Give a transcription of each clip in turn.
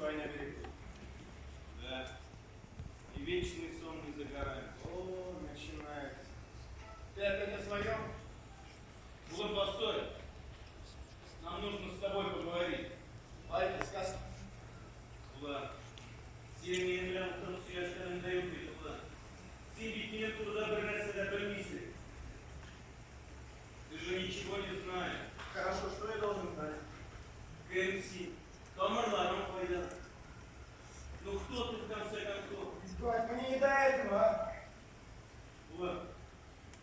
Стой на берегу. Да. И вечный сон не за горами. О, начинается. Ты опять о своем? Улым, постой. Нам нужно с тобой поговорить. Байки, сказки. Улан, син минем белән утырып сөйләшкәнең дә юк бит, Улан. Син бит минем турыда бер нәрсә дә белмисең. Ты же ничего не знаешь. Хорошо, что я должен знать? Кем син? Тамырларың кайда? Ну кто ты в конце концов? Избавь, мне не до этого, а? Улан,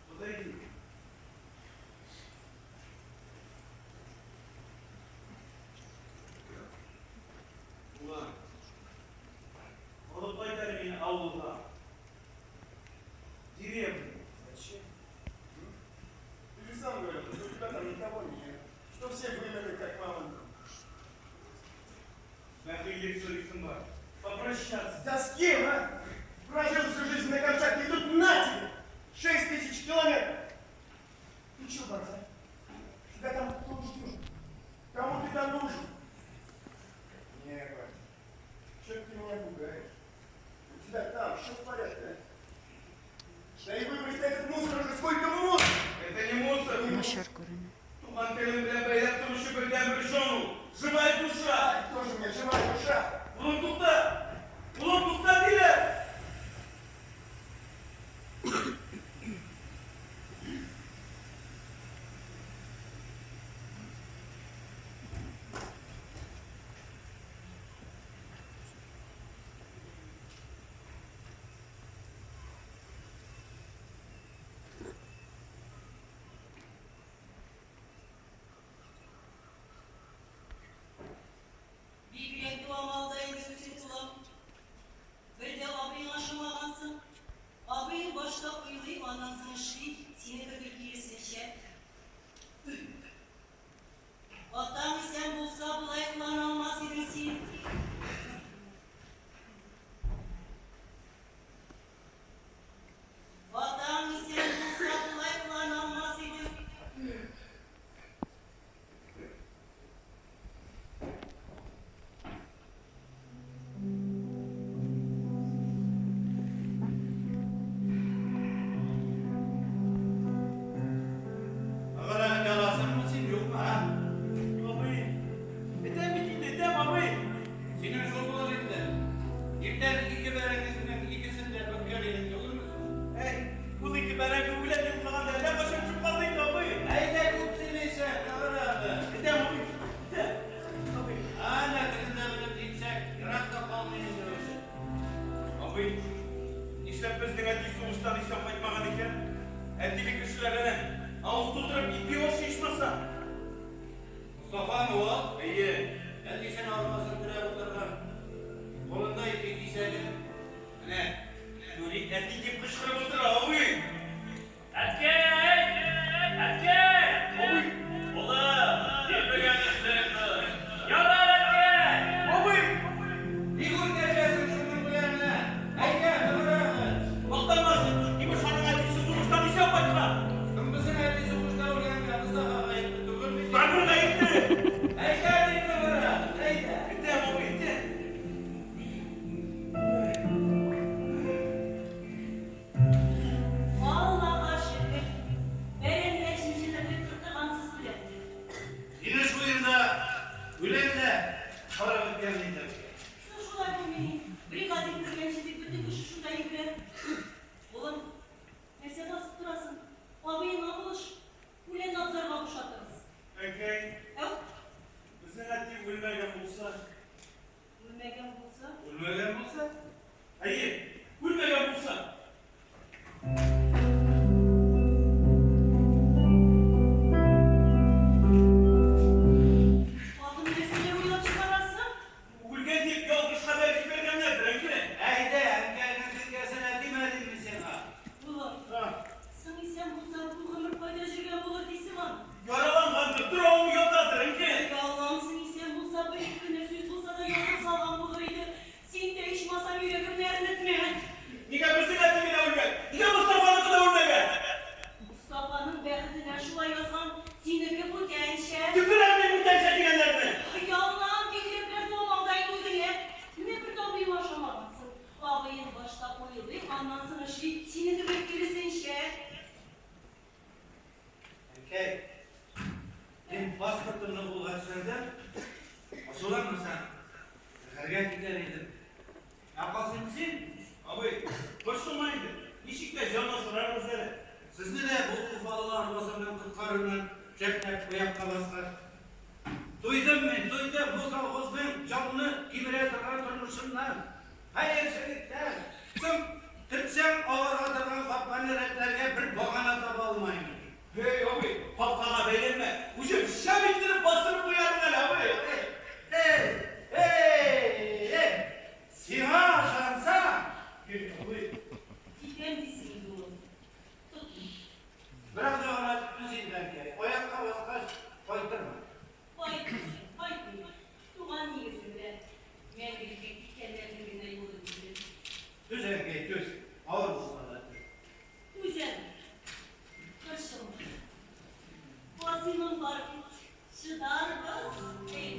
подойди. Улан, алып кайт әле мине авылга. Деревню. Зачем? М? Ты же сам говорил, что у тебя там никого нет, что все вымерли, как мамонты. Бәхиллек сорыйсым бар. Попрощаться. Да с кем, а? Прожил всю жизнь на Камчатке, и тут на тебе! 6000 километров! Ты чё, Барс, а? Тебя там кто ждет? Кому ты там нужен? Не, Барс, чё ты меня пугаешь? У тебя там все в порядке, а? Да и выбрось этот мусор уже, сколько можно! Это не мусор. Начар күренә. Туган телең белән бәйләп торучы бердәнбер җан ул. Живая душа. Ай, тоже мне живая душа! Улым, тукта! Улым, тукта, диләр! Бигрәк дуамал да инде үзең, улым. Бер дә абыеңа ошамагансың. Абыең башта уйлый, аннан соң эшли, синеке гел киресенчә. Атаң исән булса, болай кылана алмас идең син. Атаң исән булса, болай кылана алмас идең. Агара әйтә син, юкмы, а? Абый, әйтәм бит инде, әйтәм, абый. Синең шул булыр инде. Иртән ике бәрәңгесенең икесен дә бөккән идең түгелме соң? Әй, ул ике бәрәңге үлән йоклаганда әллә кайчан төшеп калды инде, абый. Әйдә күп сөйлисең, агара. Әйтәм, абый, әйтәм. Абый. Ана телендә белеп типсәк, ерак та калмый инде үзе. Абый, нишләп безнең әти сугыштан исән кайтмаган икән? Әтиле кешеләр әнә, авыз тутырып ипи ашый ичмаса. Мостафамы ул? Әйе. Әтисен арбасын терәп утырган. Кулында ипи кисәге. Менә, Нури әти дип кычкырып утыра, абый. Әткәй! Әткәй! Абый, Улым, дилбегәңне кыл. Ярар, әткәй! абый! Ник үртәшәсең шуның белән менә? Әйдә, ныграк. Мактанмасын, имеш аның әтисе сугыштан исән кайткан. Соң безнең әти сугышта үлгәнгә Мостафа гаепле түгел бит. Барыбер гаепле. Әйдә, дим. Сезне дә бу уфалла арбасыннан коткарырмын, шәпләп аякка баскач. Туйдым мин, туйдым бу колхозның җанны кимерә торган тормышыннан. Хәер, җегетләр, соң төртсәң аварга торган капканы рәтләргә бер багана таба алмыйм. Һей, абый, капкага бәйләнмә. Үзем шәп иттереп бастырып куярмын әле, абый. Эй, эй, эй, сиңа ышансам. Һей, абый. Китәм дисең инде, улым. Тотмыйм. Бераз гына түз инде, әнкәй. Аякка баскач, кайтырмын. Кайтмыйм, кайтмыйм. Туган нигезеңдә мәңгелеккә киткәннәрнең генә юлы түгел. Түз, әнкәй, түз. Авыр булса да түз. Түзәм. Борчылма. Касыймым бар бит. Чыдарбыз. Эй,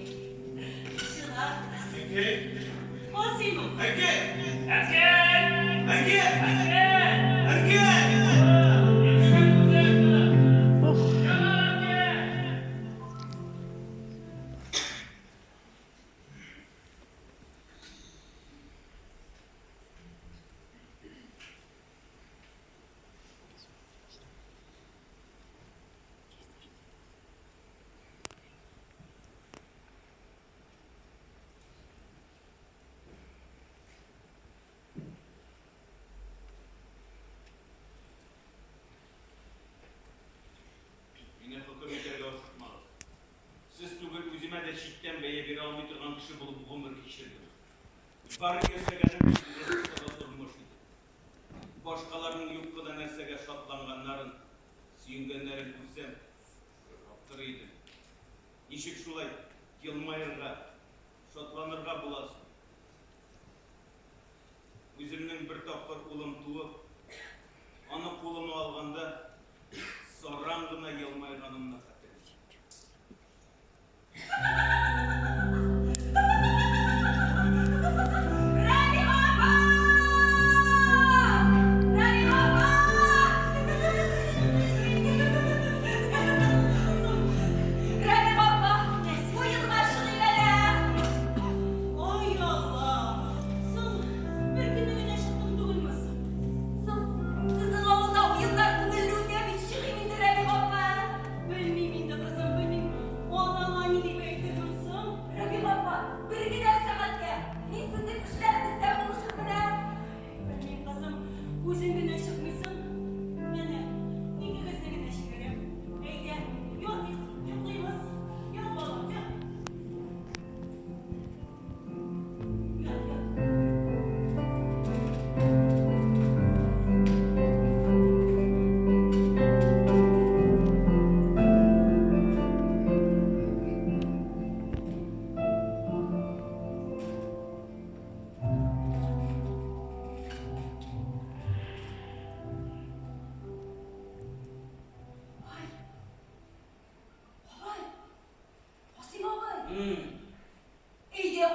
чыдарбыз. Әнкәй. Касыймым. Әнкәй. Әткәй! Әнкәй. Әткәй! Әнкәй! Нишләп үзең? Ярар, әткәй! Мине хөкем итәргә ашыкмагыз. Сез түгел, үземә дә читтән бәя бирә алмый торган кеше булып гомер кичердем. Бары яшәгәнем сыгы тормыш иде. Башкаларның юк кына нәрсәгә шатланганнарын, сөенгәннәрен күрсәм, аптырый идем. Ничек шулай елмаерга, шатланырга буласың? Үземнең бер тапкыр улым туып, аны кулыма алганда, саран гына елмайганымны хәтерлим. Рәбига апа! Рәбига апа! Рәбига апа, уенга чыгыйк әле. Ай Алла! Соң, бер көнне генә чыктың түгелме соң? Соң, сезнең авылда уеннар күңелле үтә бит, чыгыйм инде, Рәбига апа. Белмим инде, кызым, белмим. Анаңа ни дип әйтермен соң? Рәбига апа, бер генә сәгатькә. Мин сезнең эшләрегездә булышырмын, ә? Белмим, кызым, үзең генә чыкмыйсың. Әнә, икегезне генә җибәрәм. Әйдә, ятыйк, йоклыйбыз. Ят, балам, ят. Ят, ят. Ай, бабай, Касыйм абый, әйдә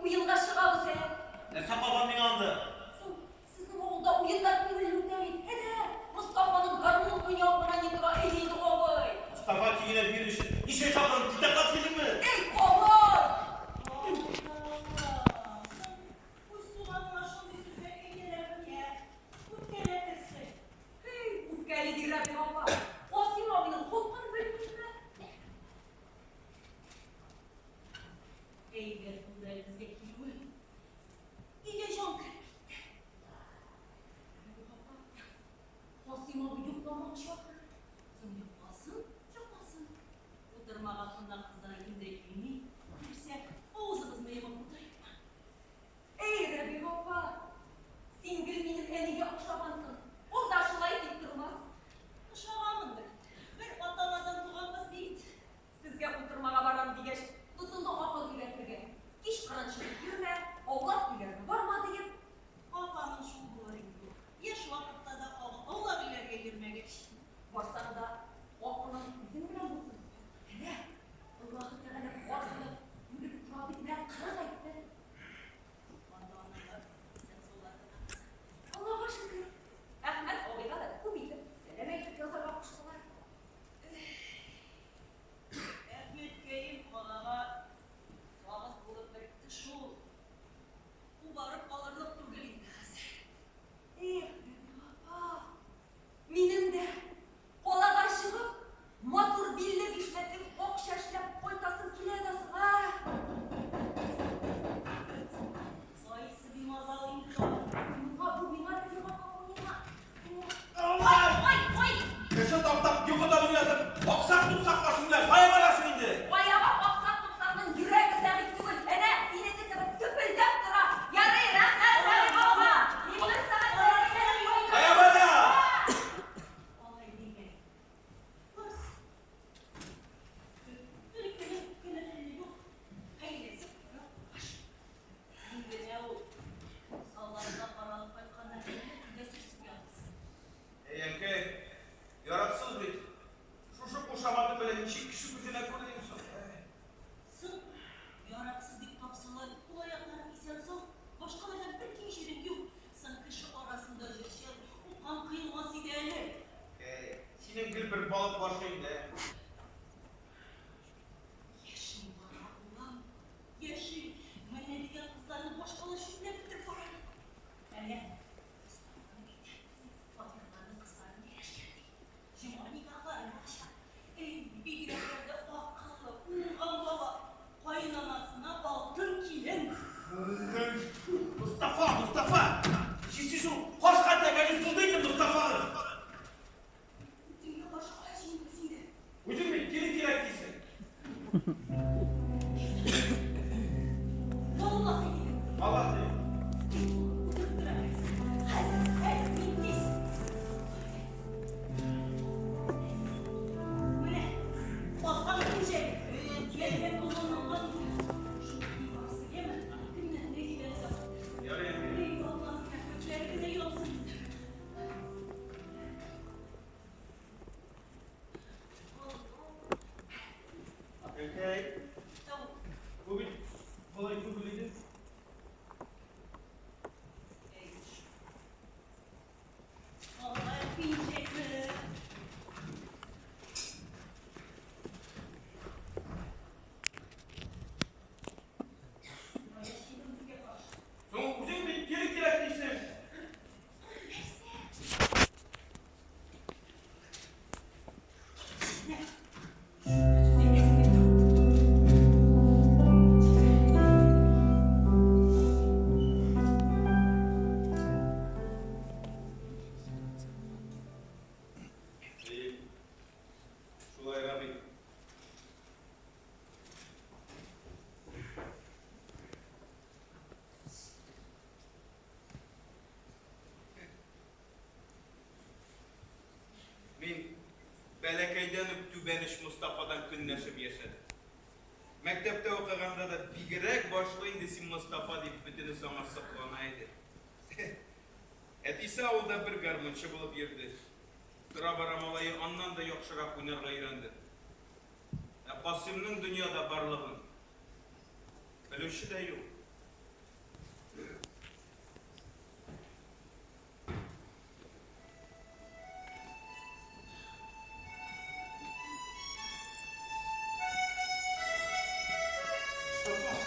уенга чыгабыз, ә? Нәрсә калган миңа анда? Соң, сезнең авылда уеннар күңелле үтә бит. Әнә, Мостафаның гармун уйнавы гына ни тора, әйдә инде, абый. Мостафа көенә бирер өчен ничә чакрым китапка килдеңме? Эй, абый! Алла! Соң, үз туганыңа шундый сүзләр әйтәләрме, ә? Үпкәләтерсең. Һей, үпкәли ди Рәбига апа. Касыйм абыйның холкын белмисезме? Әйбәт булды әле безгә килүе. Өйгә җан кереп китте. Рәбига апа, Касыйм абый йокламакчы ахры. Соң йокласын, йокласын. Утырмага кунак кызлары инде килми. Күрсә, авызыбызны йомып утырыйкмы? Эй, Рәбига апа, син гел минем әнигә охшагансың. Ул да шулай дип тормас. Ошаганмындыр. Бер ата-анадан туганбыз бит. Сезгә утырмага барам дигәч, тотынды акыл өйрәтергә. Кичкырын чыгып йөрмә, аулак өйләргә барма диеп. Апаның шул булыр инде. Яшь вакытта да аулак өйләргә йөрмәгәч. Барсаң да, акылың үзең белән булсын. Әнә, Аллаһы Тәгалә барысын да күреп тора бит, менә 40 әйтте. Ата-аналар исән-саулар гына кызым. Аллага шөкер. Әхмәт абыйга да күп итеп сәлам әйтеп язарга куштылар. Әхмәткәем калага сагыз булып беректе шул. Кубарып алырлык түгел инде хәзер. Эх, Рәбига апа, минем дә итнең гел бер балык башы инде. Яши бала, улым, яши. Менә дигән кызларны башкала чүпләп бетереп бара. Әнә, Мостафаны әйтә. Фатихларның кызларын ярәшкән ди. Җомга никахлары булачак. Эй, бигрәкләр дә акыллы, уңган бала. Кайнанасына алтын килен. Мостафа, Мостафа! Син шул кашка тәгәри сулды инде Мостафаны. Төнгә каршы кая җыендыгыз инде? Үзең бит кире кирәк дисең. Валлаһи дидем. Валлаһи. Утырып тора бераз. Хәзер, хәзер, мин тиз. Менә, аткан көнчәге. Мәдәк булганнан шул көн барысы, яме? Кемне Нәҗибәне саклап. Ярый, әнкәй. Эй, Аллаһ, рәхмәтләре генә яусын. Әнкәй, Тау. бу бит болай түгел иде. Эй. Алла пинжәкме? Яши безгә каршы. Соң үзең бит кире кирәк дисең. Сүз әйтәсең бит. Әйе. Шулайрак бит. Мин бәләкәйдән үк түбән оч Мостафадан көнләшеп яшәдем. Мәктәптә укыганда да бигрәк башлы инде син Мостафа дип бөтенесе аңа соклана иде. Әтисе авылда бер гармунчы булып йөрде. Тора-бара малае аннан да яхшырак уйнарга өйрәнде. Ә Касыймның дөньяда барлыгын белүче дә юк. Мостафа.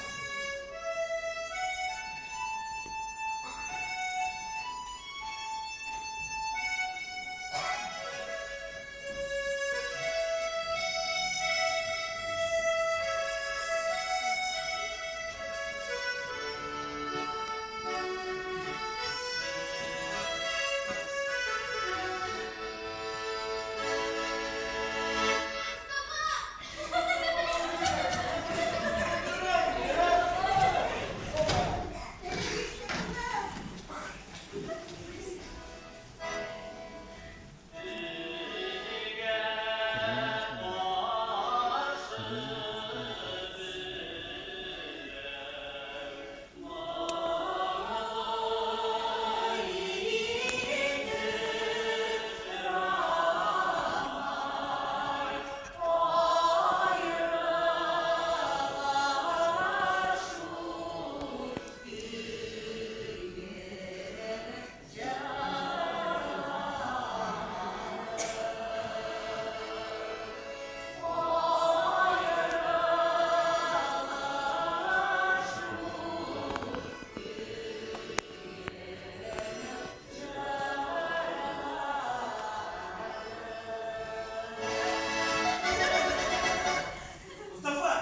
Мостафа,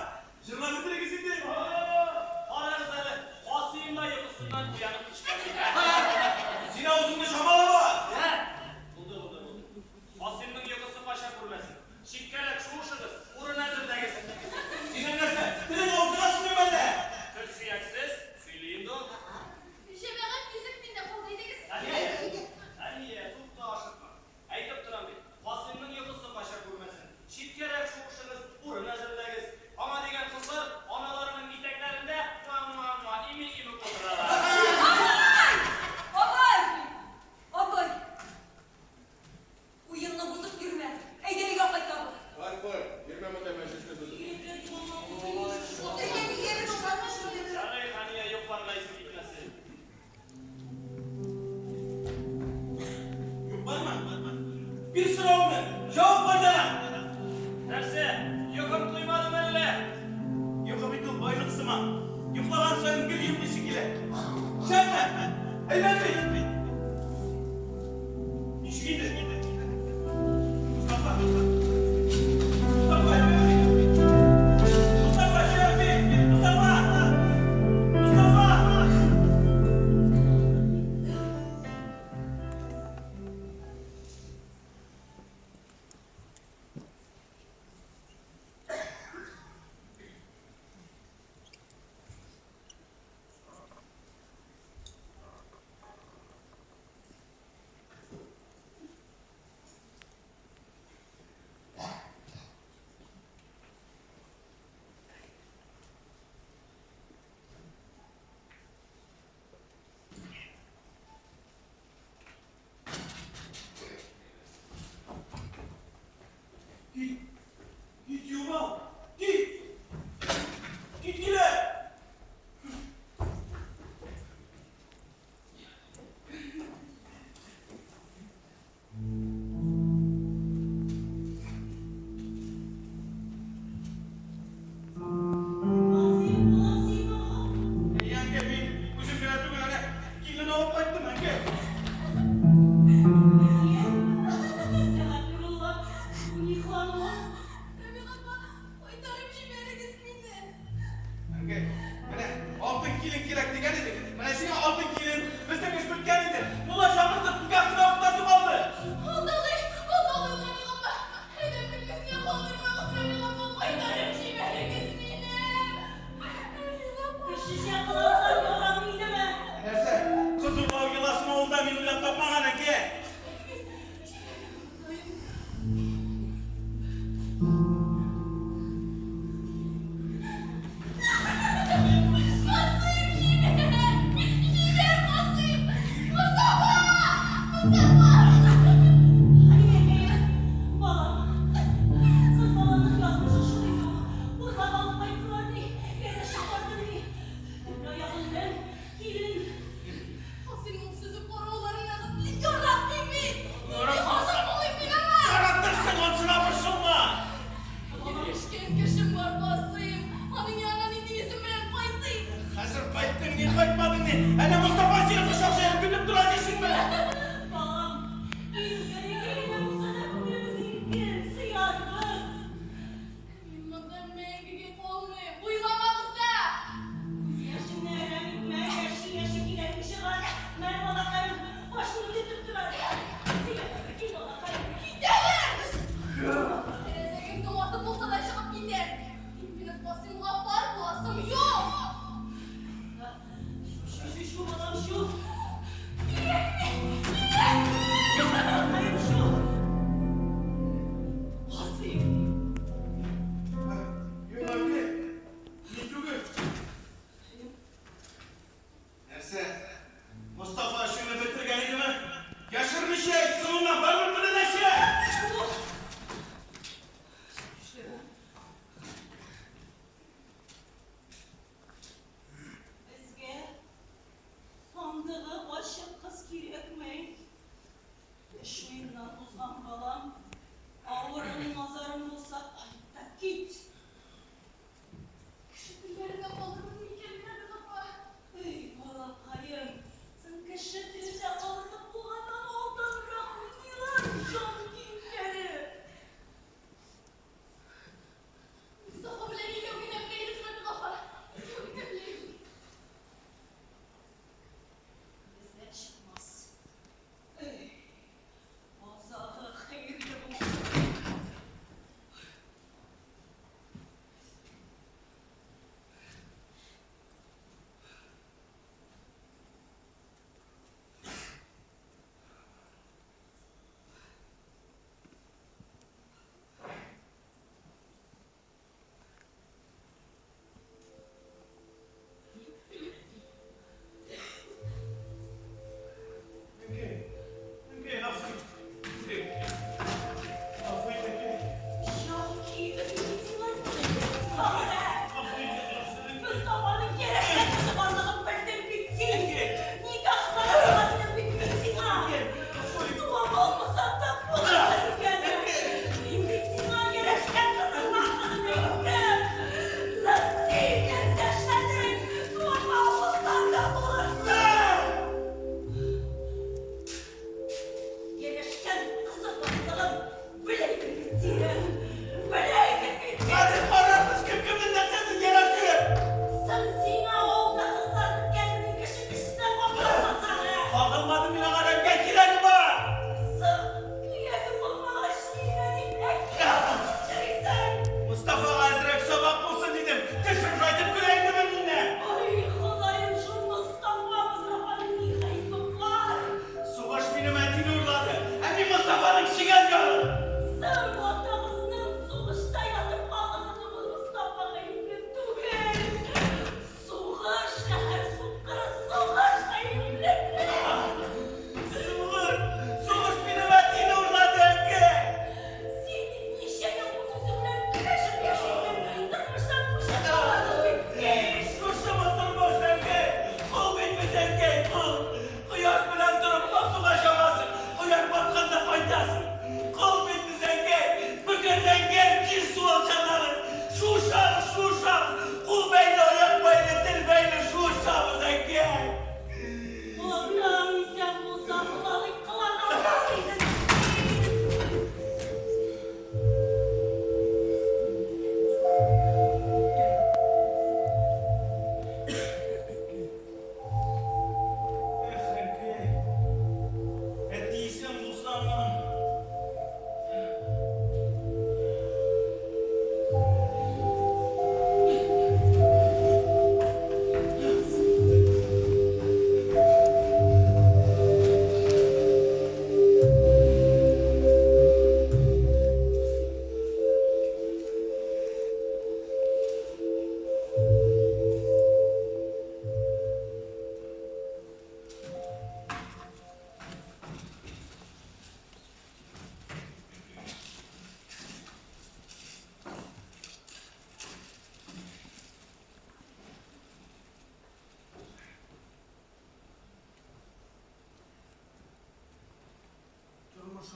җырлап бетерегез инде. Карагыз әле, Касыйм да йокысыннан уянып төшкән бит. Син авызыңны чамалама. Ә? Булды, булды, булды. Касыймның йокысы кача күрмәсен. Читкәрәк шуышыгыз, урын әзерләгез. Синең нәрсә? Телең авызыңа сыймый әллә? Тел сөяксез, сөйли инде ул. Җәмәгать, йөзек миндә калды идегез. Хәния, Хәния, тукта, ашыкма. Әйтеп торам бит, Касыймның йокысы кача күрмәсен. Читкәрәк шуышыгыз, урын әзерләгез. Аңа дигән кызлар аналарының итәкләрендә муа-муа-муа ими-имеп утыралар. Абый! Абый! Уенны бозып йөрмә. Әйдә өйгә кайтабыз. Бар, бар, йөрмә монда мәҗлесне бозып. Ярый, Хәния, йокларга исе китмәсен. Юк, барма. Бир соравымны. Җавап кайтара! Нәрсә, йокым туймадымы әллә? Йокы бит ул байлык сыман. Йоклаган саен гел йоклыйсы килә. Шәпме? Әйбәт бит! Ничек инде? Мостафа! Мостафа, әйбәт бит! Мостафа, шәп бит! Мостафа! Мостафа!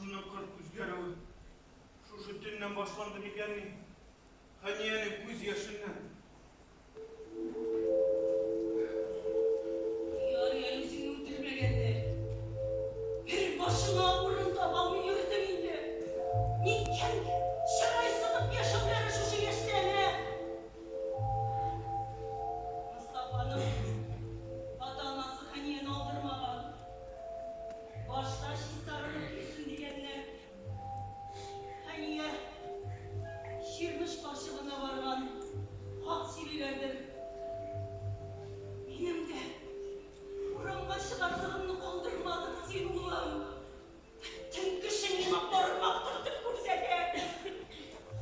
Тормышымның кырт үзгәрүе шушы төннән башланды микәнни? Хәниянең күз яшеннән. Ярый әле үзеңне үтермәгәннәр. Бер башыңа урын таба алмый йөрдең инде. Ниткән чырай сытып яшәүләре шушы яшьтән, ә? Мостафаның ата-анасы Хәнияне алдырмаган. Башта чистарынып килсен дигәннәр. Хәния чирмеш карчыгына барган. Хак сөйлиләрдер. Минем дә урамга чыгарлыгымны калдырмадың син, улым. Бөтен кеше миңа бармак төртеп күрсәтә.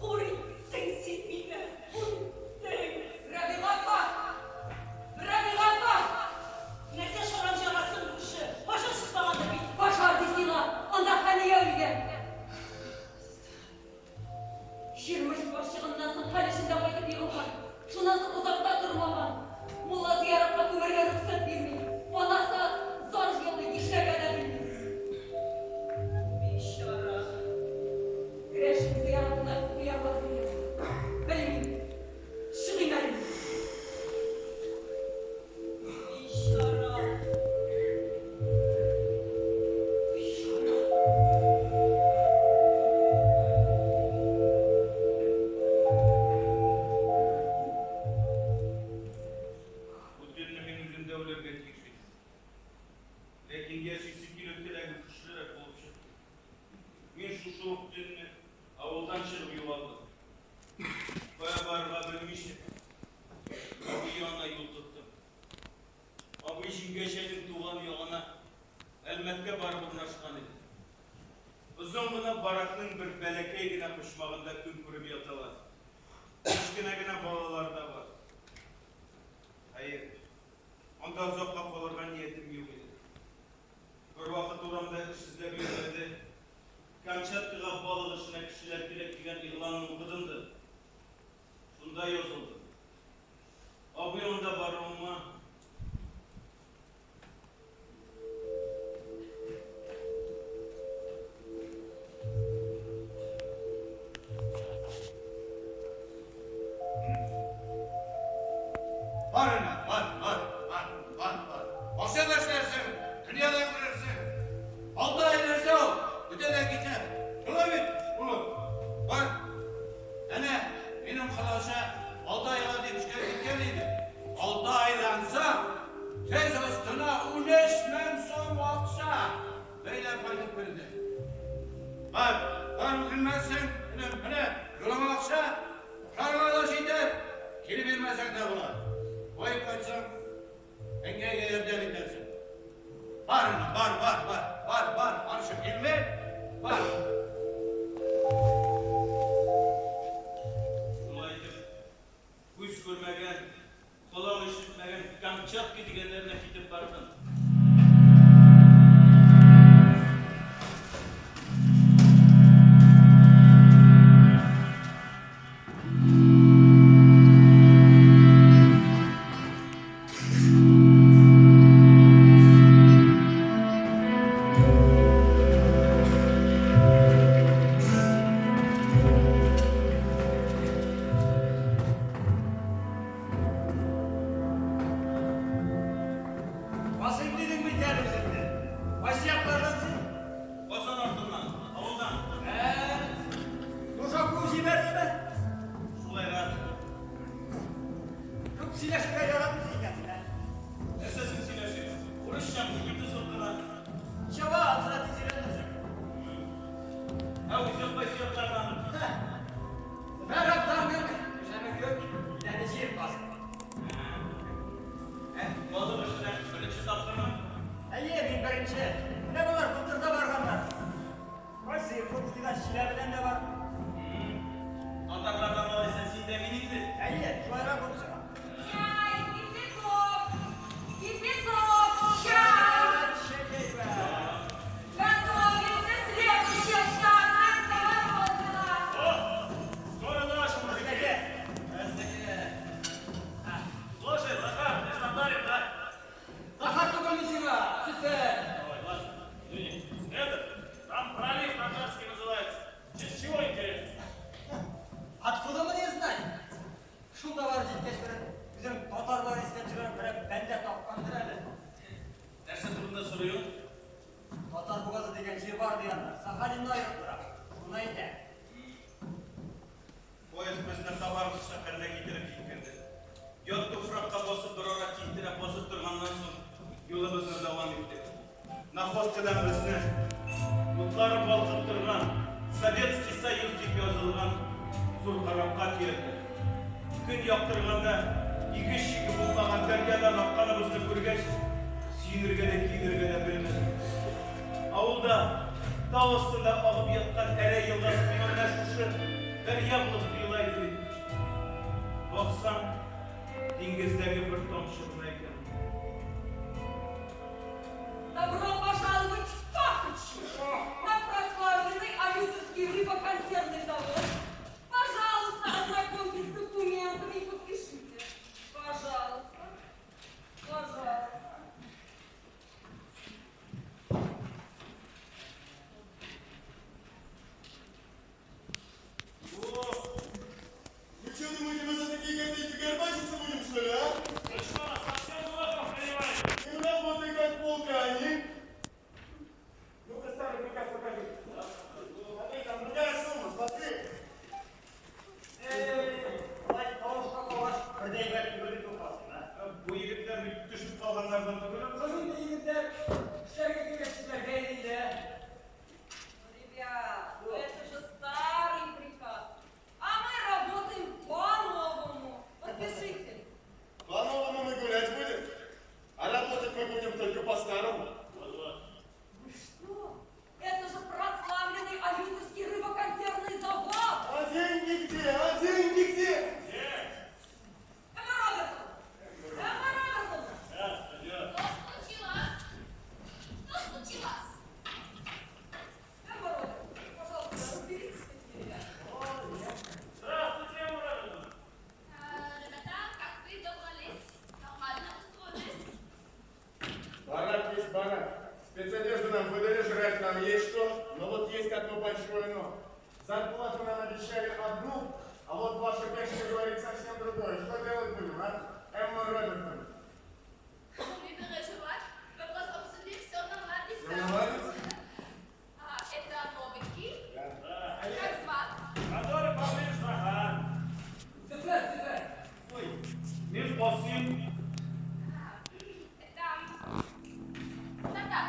Хур иттең син мине, хур иттең. Рәбига апа! Рәбига апа! Нәрсә шаран җарасың, күрше? Башың чыкмагандыр бит. Башар ди сиңа, анда Хәния үлгән. Чирмеш карчыгыннан соң хәл эчендә кайтып егылган. Шуннан соң озак та тормаган. Мулла зыяратка күмәргә рөхсәт бирми. Анасы зар елый, нишләргә дә белми. Бичара. Керәшен зыяратына куярлар диләр. Белмим. Чыгыйм әле. Бичара. Бичара. Бу төнне мин үзем дә үләргә тиеш идем. Ләкин яшисе килү теләге көчлерәк булып чыкты. Мин шушы ук төнне авылдан чыгып югалдым. Кая барырга белмичә, абый янына юл тоттым. Абый җиңгәчәнең туган ягына Әлмәткә барып урнашкан иде. Озын гына баракның бер бәләкәй генә почмагында көн күреп яталар. Кечкенә генә балалар да бар. Хәер, анда озакка калырга ниятем юк иде. Бервакыт урамда эш эзләп йөргәндә, Камчаткага балык эшенә кешеләр кирәк дигән игъланны укыдым да, шунда язылдым. Абый анда баруыма Бар әнә, бар, бар, бар, бар, бар. Акча да эшләрсең, дөнья да күрерсең. Алты ай нәрсә ул, үтә дә китә. Шулай бит, улым? Бар. Әнә, минем кодача алты айга дип эшкә киткән иде. Алты айдан соң тез астына 13 мең сум акча бәйләп кайтып керде. Бар, бар, үкенмәссең, энем, менә, юлыңа акча, ашарга да җитәр, кире бирмәсәң дә була. Баеп кайтсаң, әнкәйгә ярдәм итәрсең. Бар, энем, бар, бар, бар, бар, бар, каршы килмә, бар. Шулай итеп, күз күрмәгән, колак ишетмәгән Камчатка дигәннәренә китеп бардым. Лодкадан безне утлары балкып торган Советский Союз дип язылган зур корабка төяделәр. Көн яктырганда иге-чиге булмаган дәрьядан акканыбызны күргәч, сөенергә дә, көенергә дә белмәдем. Авылда тау астында агып яткан Әрә елгасы миңа менә шушы дәрья булып тоела иде бит. Баксаң, диңгездәге бер тамчы гына икән ул. Добро пожаловать в Пахачу! На прославленный Алютовский рыбоконсервный завод. Пожалуйста, ознакомьтесь с документами и подпишите. Пожалуйста. Пожалуйста. О, вы что думаете, мы за такие копейки горбатиться будем, что ли, а? Вы что, совсем дураков принимаете? И работай как волка, они. Ну-ка, старый приказ покажи. Смотри, там другая сумма, смотри. Эй, болай тавышка калгач, бер дә әйбәт түгел бит бу, Касыйм, ә? Бу егетләр бит төшеп калганнардан түгел. Кыз инде егетләр, эшләргә кирәк, эшләргә инде. Ребят, ну это же старый приказ. А мы работаем по-новому. Подпишите. По-новому мы гулять будем, а работать мы будем только по-старому. Вы что? Это же прославленный Алютовский рыбоконсервный завод! А деньги где? А деньги где? Эмма Робертовна! Эмма Робертовна! Что случилось? Что случилось? Эмма Робертовна, пожалуйста, разберитесь с этими ребятами. Здравствуйте, Эмма Робертовна. Ребята, как вы добрались? Нормально устроились? Барак есть барак. Спецодежду нам выдали, жрать нам есть что, но вот есть одно большое но. Зарплату нам обещали одну, а вот ваша печка говорит совсем другое. Что делать будем, а? Эмма Робертовна. Не переживать. Вопрос обсудим, все наладится. Всё наладится? А, это новенький. Да. Как звать? Который Павлович Захар. Зөфәр, Зөфәр! Ой, мин Касыйм. Это... Да-да.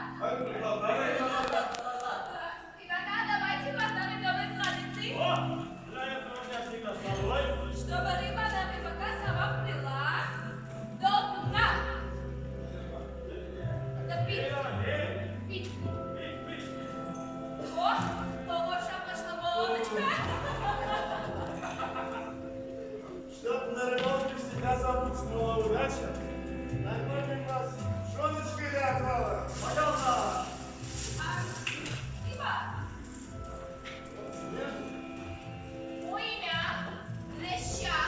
Ребята, давайте по старой доброй традиции. О, для этого я всегда с собой. Чтобы рыба на рыбака сама плыла до дна. Да пить. Пить. Пить, пить. О, хорошая пошла водочка. Чтоб на рыбалке всегда сопутствовала удача, накормим вас пшеночкой для отвала. Пожалуйста. А, рыба, мое имя Леща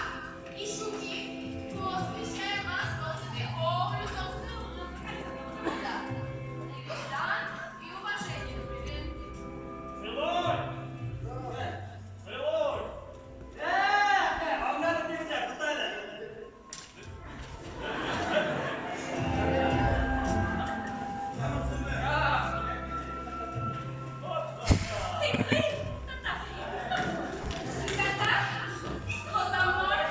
и Щуки. Посвящаем вас возле Олюдовского рыбаконсервного завода. И уважение, комплименты. Целуй. Целуй. Вам надо егетләр, тот әле. Ты, ты! Ребята, кто за мной?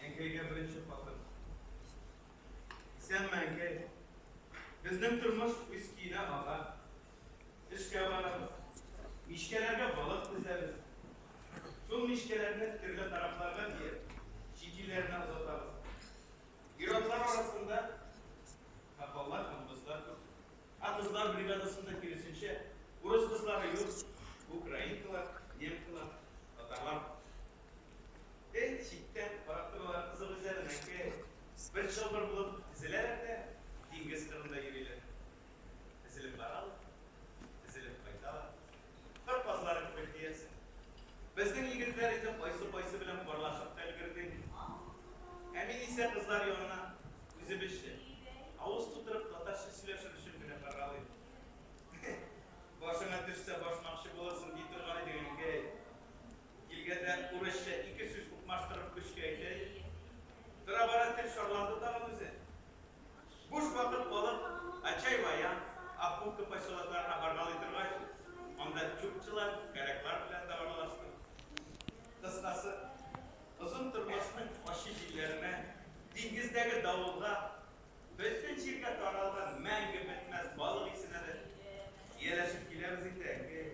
Әнкәйгә беренче хатым. Исәнме, әнкәй? Безнең тормыш үз көенә ага. Эшкә барабыз. Мичкәләргә балык тезәбез. Шул мичкәләрне төрле тарафларга төяп, чит илләренә озатабыз. Ир-атлар арасында хахаллар һәм урыслар күп. Ә кызлар бригадасында киресенчә, урыс кызлары юк, украинкалар, немкалар, татарлар. Эй, читтән карап торалар кызык үзләрен, әнкәй. Бер чылбыр булып тезеләләр дә диңгез кырында йөриләр. Тезелеп баралар. Диңгездәге давылга, бөтен җиргә таралган мәңге бетмәс балык исенә дә ияләшеп киләбез инде, әнкәй.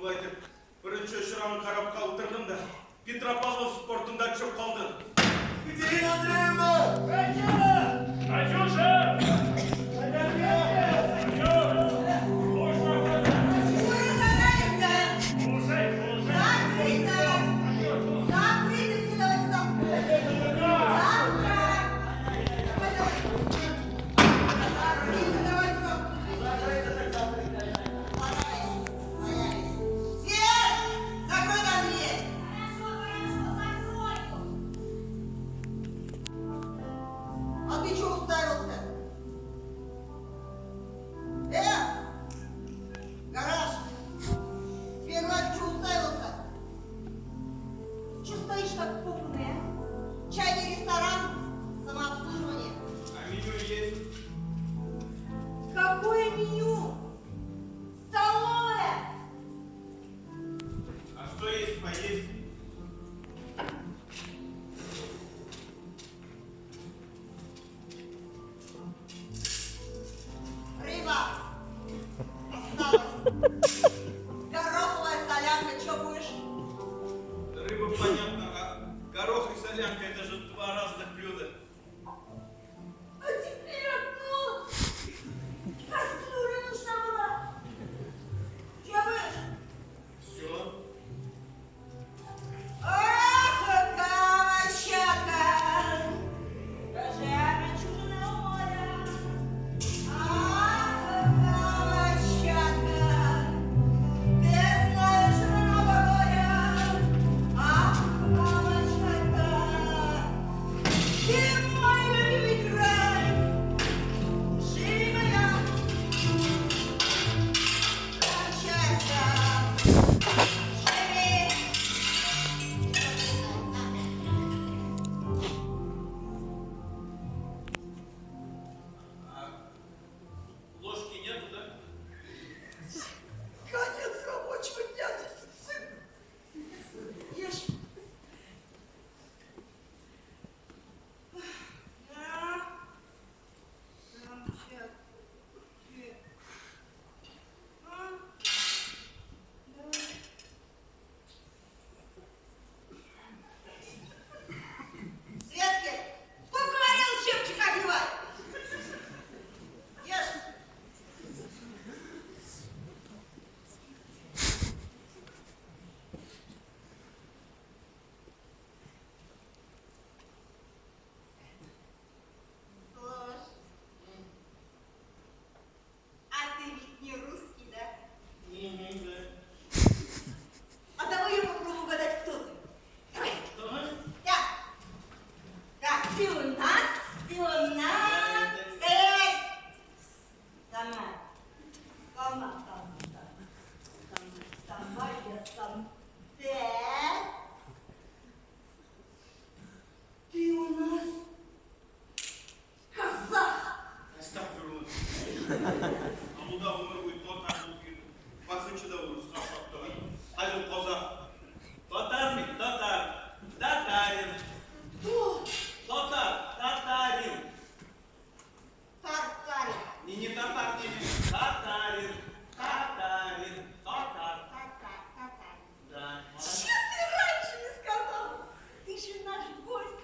Шулай итеп, беренче очрагын корабка утырдым да, Петропавловск портында төшеп калдым. Екатерина Андреевна! Катюша! Слушай, слушай. Закрыто! Закрыто все, давайте завтра! Завтра! Давай, давай! Закрыто, давайте завтра! Боялись, боялись. Свет! Закрой там дверь! Хорошо, хорошо, закрою. А ты чего уставился? Гараж! Тебе говорю, что уставился? Че стоишь как вкопанный, а? Чайный ресторан, самообслуживание. А меню есть? Какое меню? Столовая! А что есть поесть? Рыба! Осталась. Гороховая солянка, что будешь? Рыба понятно, а горох и солянка это же два разных блюда. А теперь одно. Кастрюля нужна была. Че будешь? Все. Ах, Камчатка! Жемчужина моря! Ах, Камчатка! Ты знаешь много горя! Ах, Камчатка! Ты мой любимый край! Живи моя Камчатка! Живи! А ложки нету, да? Конец рабочего дня, дефицит. Ешь. Да. Камчатка. А? Да. Светки, сколько говорил, чепчик одевай? Ешь. Слушай, а ты ведь не русский, да? А давай я попробую угадать, кто ты. Давай. Давай. Так. Так, ты у нас, ты у нас. Стоять! Сама. Сама, сама, сама. Сама, сама, я сам. Так. Ты у нас казах. Әстәгъфирулла. Авылда гомер буе татар булып йөрдем. Бакынчыда урыска охшап торам. Хәзер казах. Татар мин, татар. Татарин. Кто? Татар, татарин. Тартарин. Не татар, не, не. Татарин. Татарин. Татар. Татар, татарин. Да. Че ты раньше не сказал? Ты же наш гость.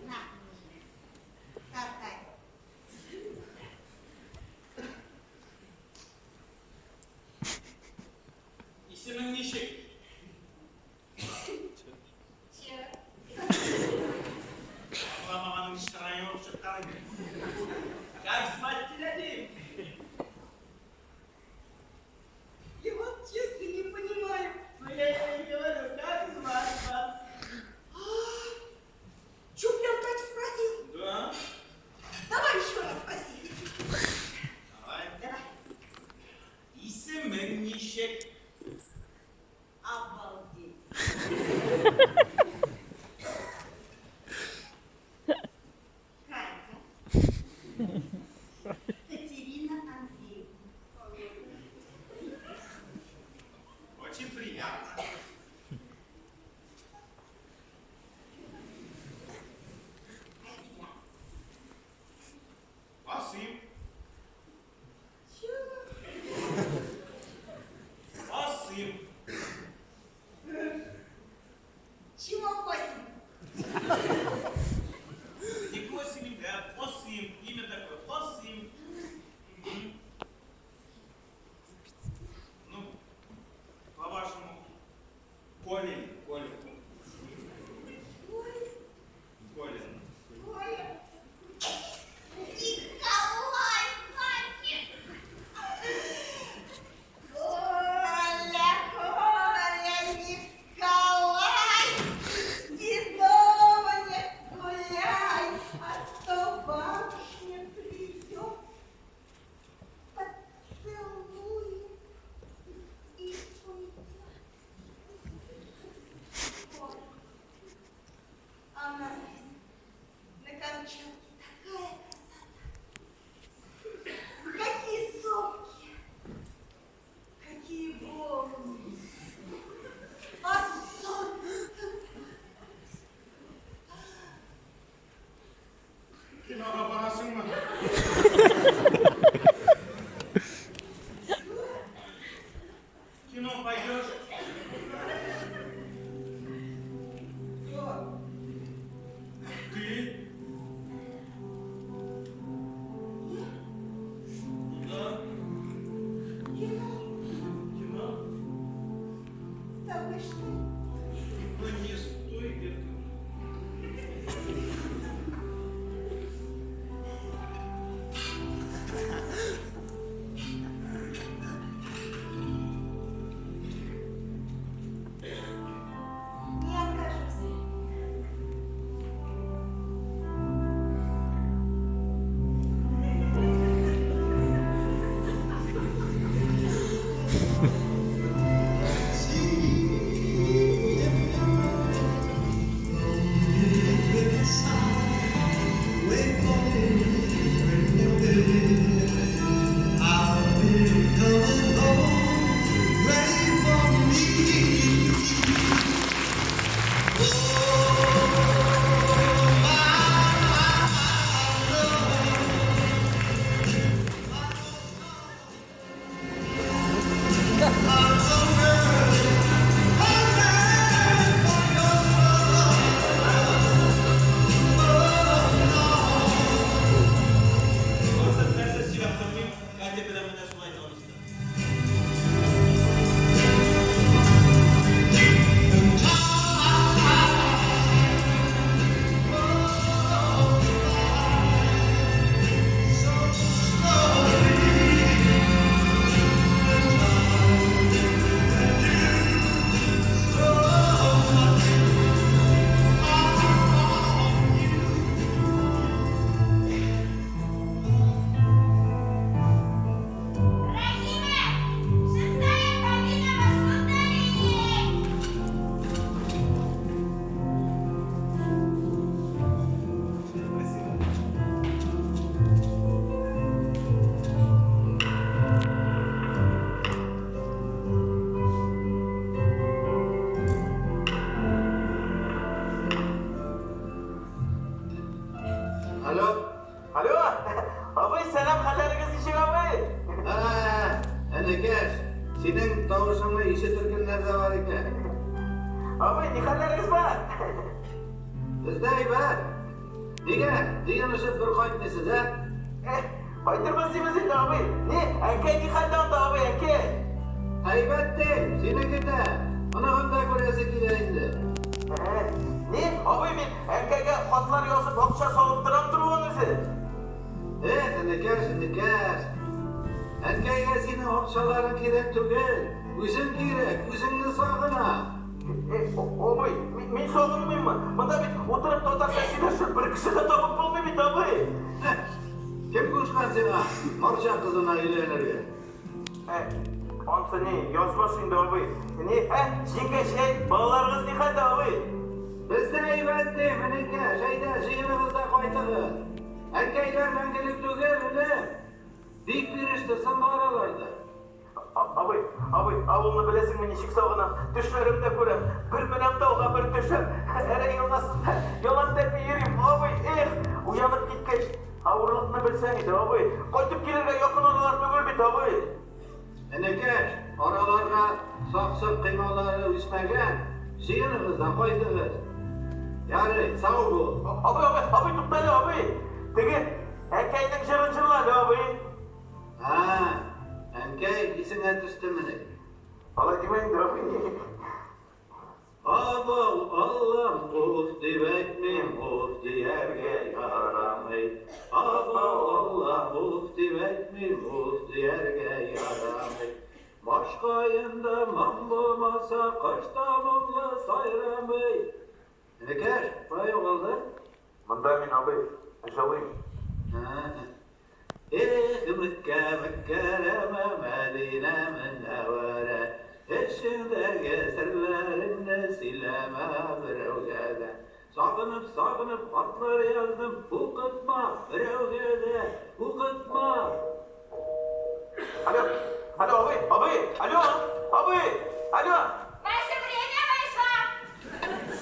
На. Тартарин. Исемең ничек? Че? Аңламаганың чырае юк чыккан инде. Как звать тебя, дим? Я вас честно не понимаю. Ну я и говорю, как звать вас? Коля, Коля. Коля. Коля. Николай, значит. Коля, Коля, Николай, иди дома не гуляй, а то барышня придет, поцелует и уйдет. Коля, а у нас здесь на Камчатке такая красота. Какие сопки, какие волны. А солнце. Кинога барасыңмы? Кино пойдешь? Кто? Ты? Ну да. Кино? Кино? С тобой что ли? Ну не стой, детка. Не откажусь. Артык нәрсә сөйләп тормыйм, Катя белән менә шулай таныштык. Рахима! Шестая кабина маршрутной линии! Алло. Алло, абый, сәлам, хәлләрегез ничек, абый? Ә, энекәш, синең тавышыңны ишетер көннәр дә бар икән. Абый, ни хәлләрегез бар? Бездә әйбәт. Нигә? Җыенышып бер кайтмыйсыз, ә? Кайтырбыз дибез инде, абый. Ни, әнкәй ни хәлдә анда, абый, әнкәй? Әйбәт ди, синеке дә. Оныгын да күрәсе килә инде. Ни, абый, мин әнкәйгә хатлар язып, акча салып торам торуын үзе. Эх, энекәш, энекәш. Әнкәйгә синең акчаларың кирәк түгел. Үзең кирәк, үзеңне сагына. Абый, мин сагынмыйммы? Монда бит утырып татарча сөйләшеп бер кеше дә табып булмый бит, абый. Кем кушкан сиңа марҗа кызына өйләнергә? Ансы ни, язмыш инде, абый. Ни, ә, җиңгәчәй, балаларыгыз ни хәлдә, абый? Бездә әйбәт дим, энекәш, әйдә, җыеныгыз да кайтыгыз. Әнкәйләр мәңгелек түгел, энем. Бик биреште соңгы араларда. Абый, абый, авылны беләсеңме, ничек сагынам? Төшләремдә күрәм. Бер менәм тауга, бер төшәм. Әрә елгасында ялан тәпи йөрим, абый, эх, уянып киткәч, авырлыкны белсәң иде, абый. Кайтып килергә якын аралар түгел бит, абый. Энекәш, араларга Саксык коймалары үсмәгән, җыеныгыз да кайтыгыз. Ярый, сау бул. Абый, абый, абый, туктале, абый. Теге әнкәйнең җырын җырла әле, абый. Ә, әнкәй исеңә төштемени? Алай димә инде, абый. Уф дип әйтмим, уф дияргә ярамый. Абау, Аллам, уф дип әйтмим, уф дияргә ярамый. Башкаенда моң булмаса, кош та моңлы сайрамый. Энекәш, кая югалды? Монда мин, абый, җылыйм. Эх, Мәккә, Мөкәррәмә, Мәдинә, Мөнәвәрә, эчеңдәге серләреңне сөйләмә берәүгә дә. Сагынып, сагынып хатлар яздым, укытма берәүгә дә, укытма. Алло, алло, абый, абый, алло, абый, алло. Ваше время вышло!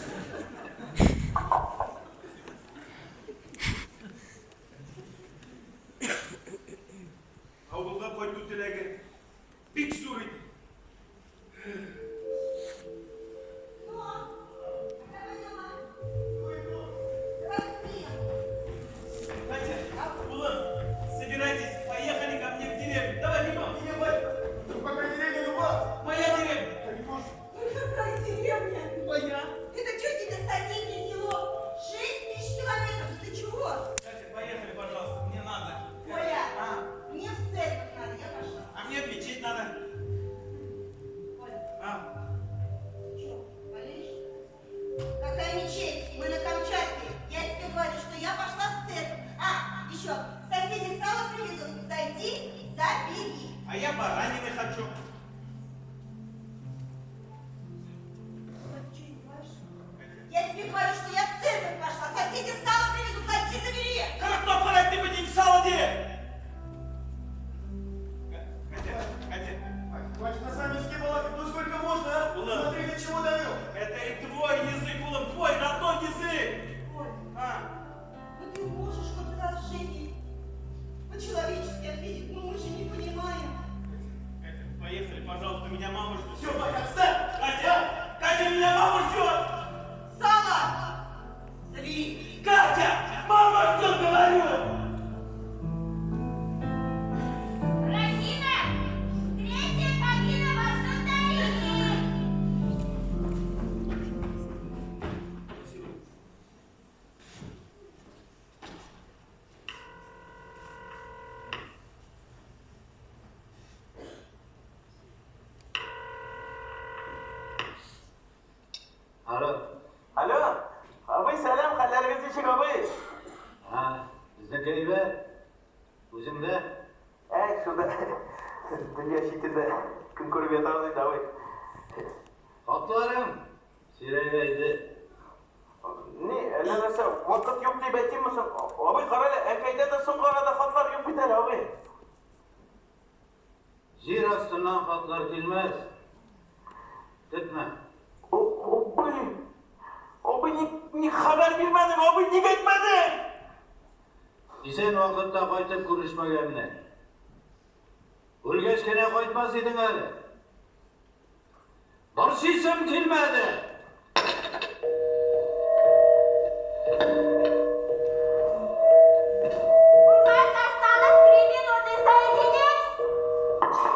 Авылга кайту теләге бик зур иде. Ну, давай дома. Давай к мне. Катя, улым, собирайтесь, поехали ко мне в деревню. Давай, бегом. Не, батя, ну пока деревня, ну вас. Моя деревня. Да не может. Ну какая деревня? Моя. Это что тебе соседнее село? 6000 километров, ты чего? Катя, поехали, пожалуйста, мне надо. Коля, А, мне в церковь надо, я пошла. а мне в мечеть надо. Коля, А, ты что, болеешь? Какая мечеть? Мы на Камчатке. Я тебе говорю, что я пошла в церковь. А, еще, соседи сало привезут. Зайди, забери. а я баранины хочу. Коля, ты что, издеваешься? Я тебе говорю, что я в церковь пошла. Соседи сало привезут, зайди, забери. Как тапкыр әйттем мин сало дип? Катя, Катя, Хватит на своем языке балакать, ну сколько можно, а? Улым. Смотри, до чего довел. Это и твой язык, улым, твой родной язык. Коля, А, ну ты можешь хоть раз в жизни по-человечески ответить, ну мы же не понимаем. Катя, поехали, пожалуйста, меня мама ждет. Все, батя, отстань. Катя, Катя, меня мама ждет. Сало! Забери! Катя, мама ждет, говорю. Рахима! Третья кабина вас ударили! Алло. Алло, абый, сәлам, хәлләрегез ничек, абый? Һа, безнеке әйбәт. Үзеңдә? Әй, шунда дөнья читендә көн күреп ятабыз инде, абый. Хатларың сирәгәйде. Ни, әллә нәрсә, вакыт юк дип әйтимме соң? Абый, кара әле, әнкәйдә дә соңгы арада хатлар юк бит әле, абый. Җир астыннан хатлар килмәс. Көтмә. Абый, абый, ник хәбәр бирмәдең, абый, ник әйтмәдең? Исән вакытта кайтып күрешмәгәнне. Үлгәч кенә кайтмас идең әле. Борчыйсым килмәде. У вас осталось 3 минуты соединить!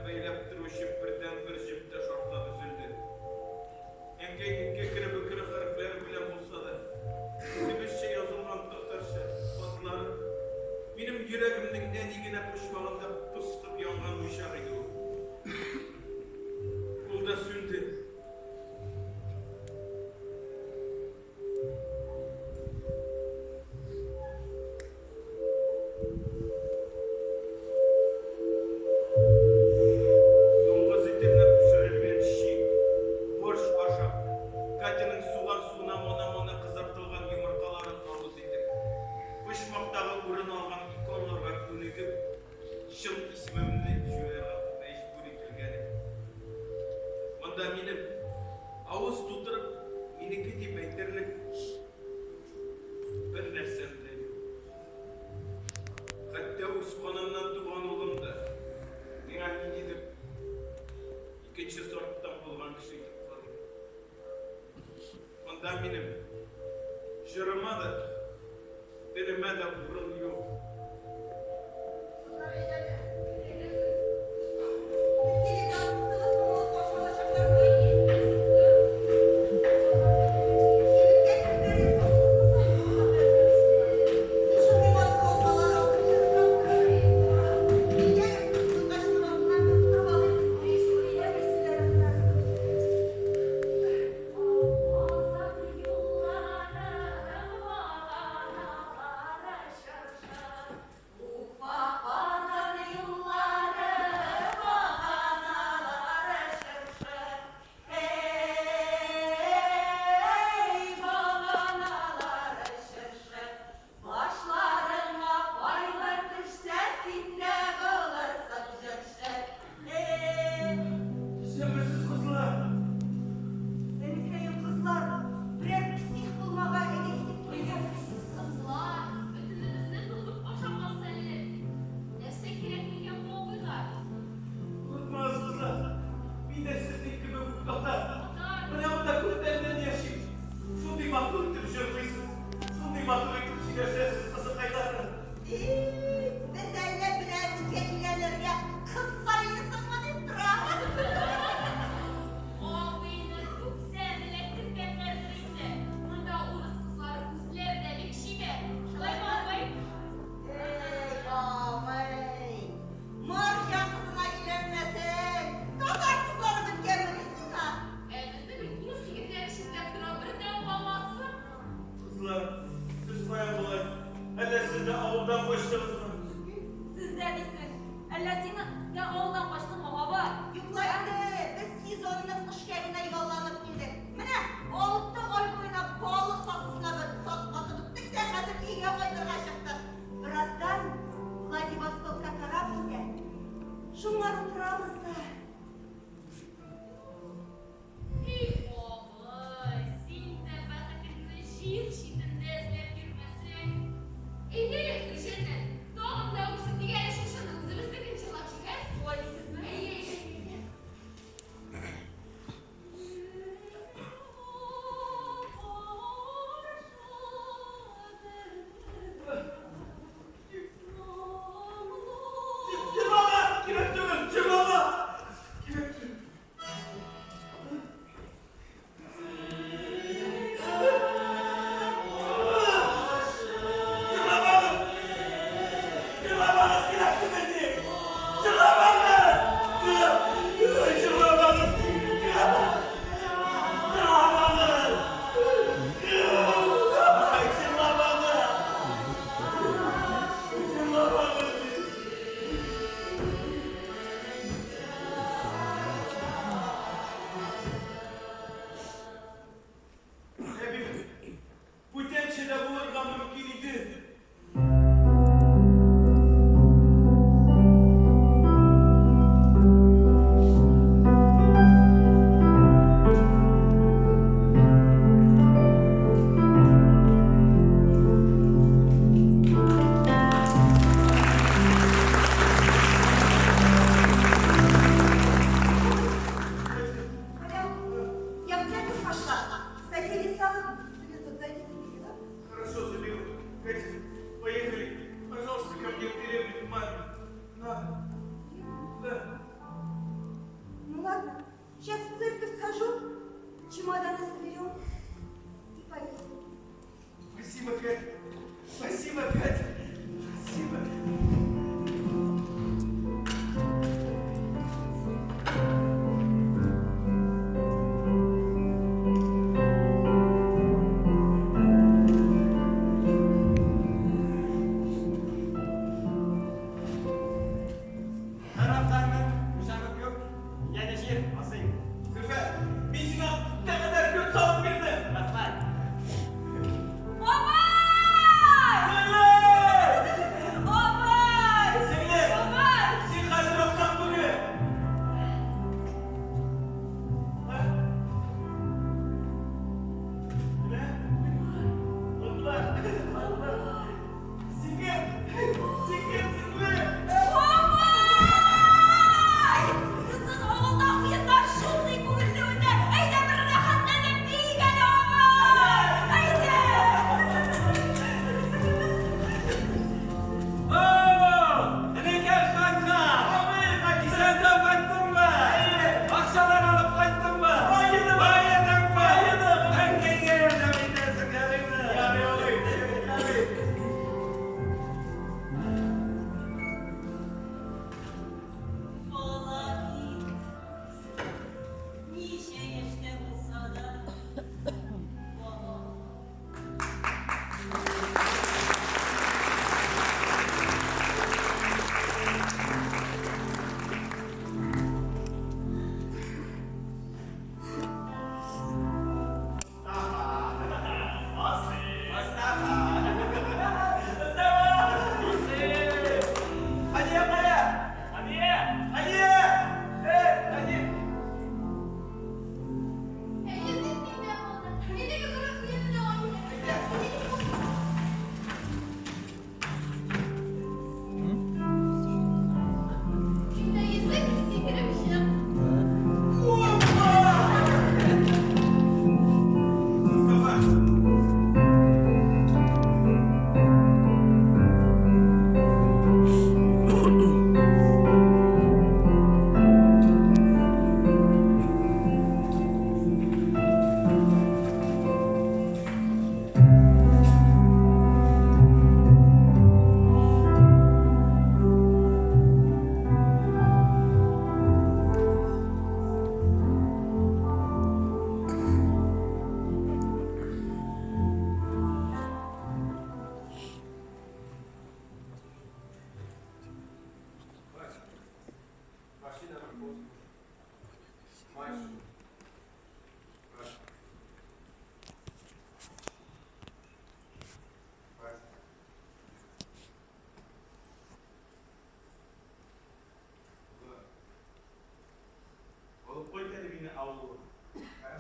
бәйләп торучы бердәнбер җеп тә шартлап өзелде. Әнкәйнең кәкре-бөкре хәрефләре белән булса да, үзебезчә язылган татарча хатлары минем йөрәгемнең нәни генә почмагында пыскып янган учак иде ул. Ул да сүнде. Дуңгыз итеннән пешерелгән щи, борщ ашап, Катяның суган суына мана-мана кызартылган йомыркаларын авыз итеп, почмактагы урын алган иконаларга күнегеп, чын исемемне җуярга мәҗбүр ителгән идем. Монда минем авыз тутырып минеке дип әйтерлек бер нәрсәм дә юк. Хәтта үз канымнан туган улым да миңа ниндидер икенче сорттан булган кеше итеп карый. Монда минем җырыма да, телемә дә урын юк. Азат юллары, баганалары чыршы. Уфа Казан юллары, баганалары чыршы. Эй, баганалары чыршы. Башларыңа кайгы төшсә, син дә булырсың җырчы. Эй, Исәнмесез, кызлар! Әнкәем, кызлар, берәр псих булмагае әйтеп куйган. Кызлар, бөтенебезне тотып ашамас әле. Нәрсә кирәк микән бу абыйга? Курыкмагыз, кызлар! Мин дә сезнең кебек үк татар. Татар. Менә монда күптәннән яшим. Шундый матур итеп җырлыйсыз, шундый матур итеп сөйләшәсез, кызыкайларым. Без әллә берәребезгә өйләнергә кыз сайлыйсыңмы дип торабыз. Абыйны күптән эләктергәннәрдер инде. Монда урыс кызлары үзләре дә бик чибәр. Шулаймы, абый? Эй, абый, марҗа кызына өйләнмәсәң, татар кызлары беткәнмени сиңа? Ә безне бит урыс егетләре читләп тора, бер дә аңламассың. Кызлар, сез каян болай? Әллә сез дә авылдан качтыгызмы? Сез дә дисең. Әллә син дә авылдан качтыңмы, абый? Юк ла инде, без сезонлык эшкә генә ялланып килдек. Менә 6 ай буена балык сатусына бер сатып беттек тә, хәзер өйгә кайтырга чыктык. Бераздан Владивостокка карап китә. Шуңар утырабыз да. Эй, абый, син дә бәхетеңне җир читендә эзләп йөрмәсәң. Әйдә, Гөлҗәннәт, тагын да үсеп дигән шушыны үзебезнекен җырлап җибәр. Шулай дисезме?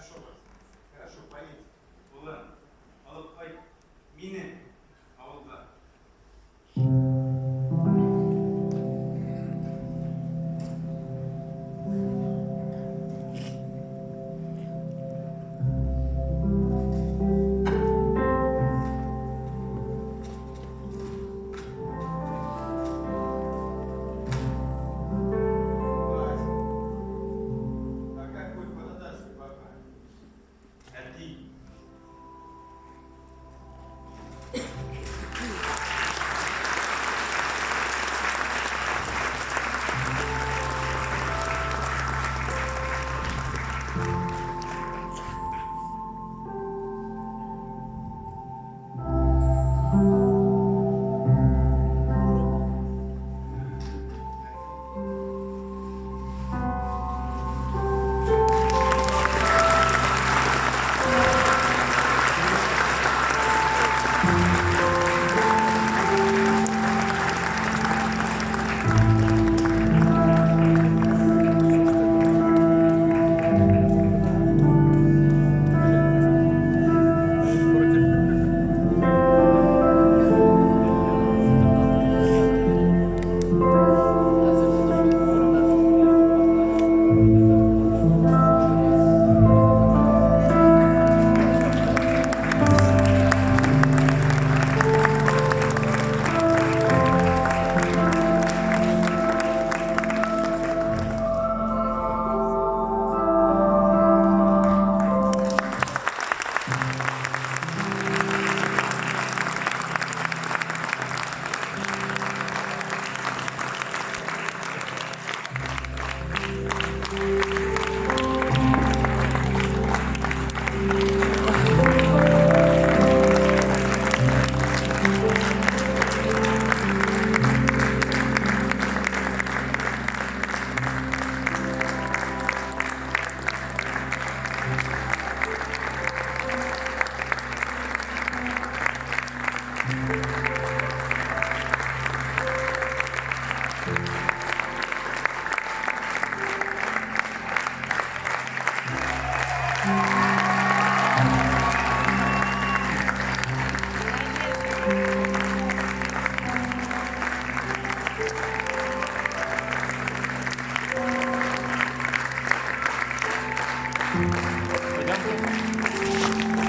Хорошо, хорошо, поедем. Улым, алып кайт мине авылга. Вася, а как будет по-татарски папа? Әти.